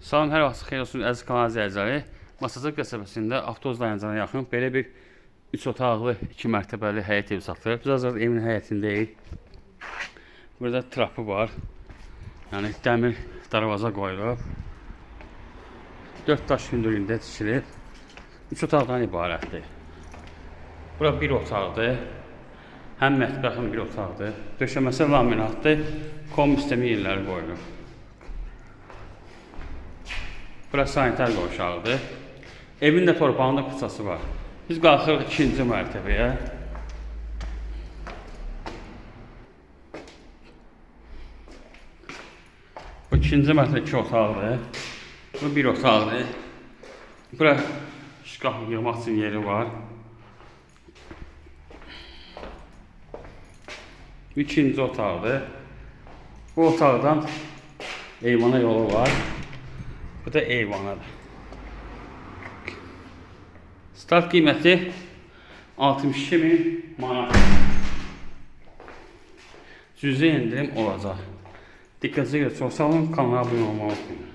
Salam, hər vaxt xeyir olsun əziz kanal izləyiciləri. Masazır qəsəbəsində avtobus dayanacağına yaxın belə bir 3 otaqlı, 2 mərtəbəli həyət evi satılır. Biz hazırda evin həyətindəyik. Burada trapı var. Yəni dəmir darvaza qoyulub. 4 daş hündürlüyündə tikilib. 3 otaqdan ibarətdir. Bura bir otaqdır. Həm mətbəx, həm bir otaqdır. Döşəməsi laminatdır. Kombi sistemi yerləri qoyulub. Bura sanitar qovşağıdır. Evin də torpağında kuçası var. Biz qalxırıq ikinci mərtəbəyə. Bu ikinci mərtəbə iki otaqdır. Bu bir otaqdır. Bura şkaf yığmaq üçün yeri var. Bu ikinci otaqdır. Bu otaqdan eyvana yolu var. Bu da eyvanadır. Start qiyməti 62 min manat. Cüzi endirim olacaq. Diqqətinizə görə çox sağ olun. Kanala abunə olmağı unutmayın.